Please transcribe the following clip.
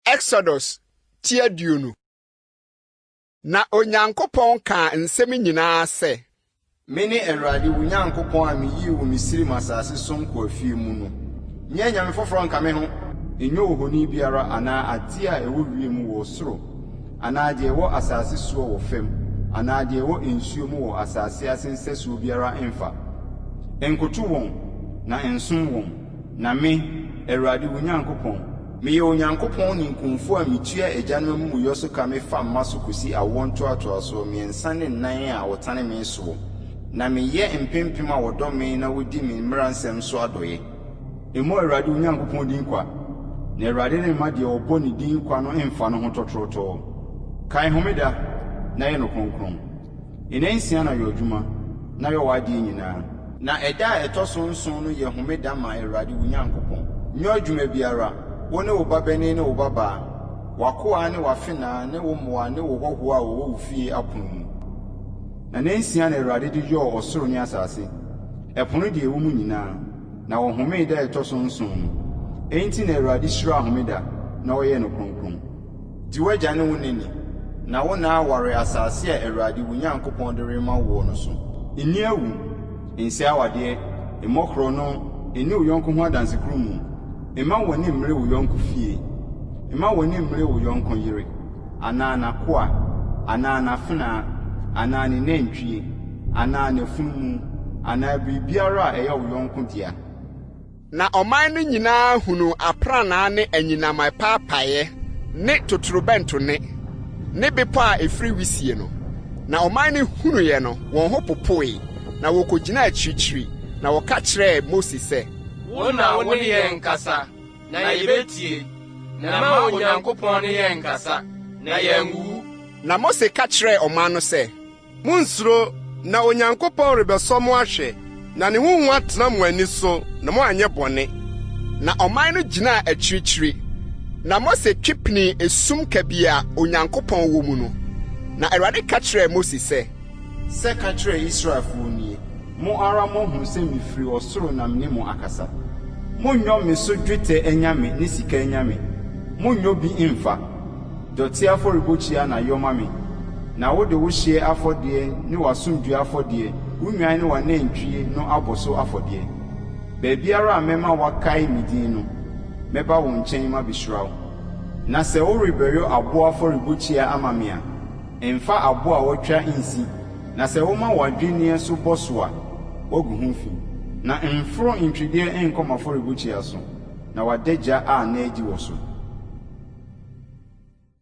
Exodus ti 20. Na Onyankopɔn kaa nsɛm nyinaa sɛ. Mene Awurade wo Nyankopɔn a miyii wo Misraim asase so nkoafie mu no. Nyɛ anyame foforɔ nka me ho. Nyɛ ohoni biara anaa adeɛ a ɛwɔ wiem wɔ soro anaa deɛ ɛwɔ asase soɔ wɔ fam anaa deɛ ɛwɔ nsuo mu wɔ asase ase nsɛsoɔ biara mfa. Nkoto wɔn, na nsom wɔn, na me, Awurade wo Nyankopɔn, Meyɛ Onyankopɔn ninkunfo a mitua agyanom amumuyɔ so ka mefa mma so kosi awoɔ ntoatoasoɔ mmiɛnsa ne nnan a wɔtane me soɔ, na meyɛ mpempem a wɔdɔ me na wodi me mmara nsɛm so adɔeɛ. Mmɔ Awurade wo Nyankopɔn din kwa, na Awurade remma deɛ ɔbɔ ne din kwa no mfa no ho tɔtorɔtɔɔ. Kae homeda na yɛ no kronkron. Nnansia na yɔ adwuma, na yɔ w'adeɛ nyinaa. Na ɛda a ɛtɔ so nson no yɛ homeda ma Awurade wo Nyankopɔn. Nyɔ adwuma biara, wo ne wo babanin ne wo babaa, w'akoa ne w'afenaa ne wo mmoa ne wo hɔhoɔ a wɔwɔ wo fie apono mu. Na nnansia na Awurade de yɔɔ ɔsoro ne asase, ɛpo ne deɛ ɛwɔ mu nyinaa, na ɔhomee da a ɛtɔ so nson no. Enti na Awurade hyiraa homeda na ɔyɛɛ no kronkron. Di w'agya ne wo na ni, na wo nna aware asase a Awurade wo Nyankopɔn de rema woɔ no so. Nni awu, nsɛe awadeɛ, mmɔ korɔno, nni wo yɔnko ho adansekurumu, mma w'ani mmere wo yɔnko fie, mma w'ani mmere wo yɔnko yere, anaa n'akoa, anaa n'afenaa, anaa ne nantwie, anaa n'afunumu, anaa biribiara a ɛyɛ wo yɔnko dea. Na ɔman no nyinaa hunuu aprannaa ne anyinam a ɛpaapaeɛ ne totorobɛnto nne, ne bepɔ a ɛfiri wisie no. Na ɔman no hunuiɛ no, wɔn ho popoe, na wɔkɔgyinaa akyirikyiri, na wɔka kyerɛɛ Mose sɛ. Wo na wo ne yɛn nkasa, na yɛbɛtie, na mma Onyankopɔn ne yɛn nnkasa, na yɛanwuwu. Na Mose ka kyerɛɛ ɔman no sɛ. Munnsuro, na Onyankopɔn rebɛsɔ mo ahwɛ, na ne ho hu atena mo ani so, na moanyɛ bɔne. Na ɔman no gyinaa akyirikyiri, na Mose twe pinii esum kabii a Onyankopɔn wɔ mu no. Na Awurade ka kyerɛɛ Mose sɛ. Sɛ ka kyerɛ Israelfoɔ nie, Mo ara moahunu sɛ mefiri ɔsoro na me ne mo akasa. Monnyɔ me so dwetɛ anyame ne sika anyame, monnyɔ bi mmfa. Dɔteɛ afɔrebukyia na yɔ ma me, na wode wo hyeɛ afɔdeɛ ne w'asomdwoeɛ afɔdeɛ, wo nnwan ne w'anantwie no abɔ so afɔdeɛ. Baabiara a mɛma wɔakae me din no, mɛba wo nkyɛn mabɛhyira wo. Na sɛ worebɛyɔ aboɔ afɔrebukyia ama me a, mfa aboɔ a wɔatwa nsi, na sɛ woma w'adwenneɛ so bɔ so a, woagu ho fi. Na mforo ntwedeɛ nkɔ m'afɔrebukyia so, na w'adagya anna adi wɔ so.